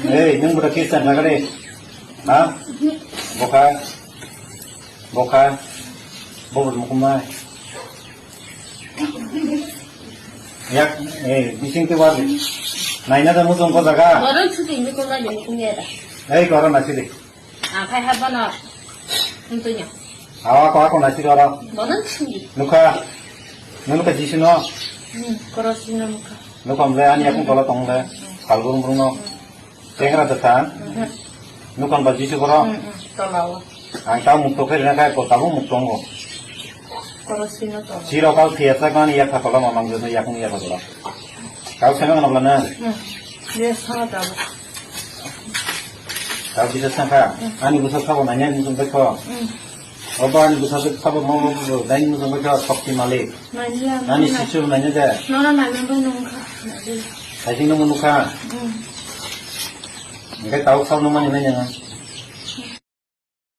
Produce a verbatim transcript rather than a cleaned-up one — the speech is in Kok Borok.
Ei, nung bwrwi kisa nagari? Ha? Boka? Boka? Bobor mukumai. Yak, eh, bising te wali. Naina da mujung ko jaga. Boron chuti ni ko mani mukum ya da. Ei, korona sidi. Akai ha bono. Untunya. Awa ko ako nasi koro. Bono chuti. Nukha. Nukha Jisu no. Hmm, korosino nukha. Nukha mle ani akung tola tong le. Salbung bung no. Chengra da sa. Mhm. Nukon ba Jisu borok. Mhm, tolao. Ang tao mukto khe rina khai ko tabuk mukto ngo. Korosino tolao. Siro kau thia sa gani yak kha tola mamang jono yak ni yak tola. Kau seno no blana. Mhm. Ye sa tabo. Kau bisa sangka. Mhm. Ani busa sabo nanya ni jumpa ko. Mhm. Obo ani bwsajwk sabo mo bo bo daini mujungwi khe o sokti malik. Nani ya, ani nani. Sisu nani de. Nono nani bo nung kha. Saising nung nukha. Mm. Hingke tawk sak nung mani nai nang.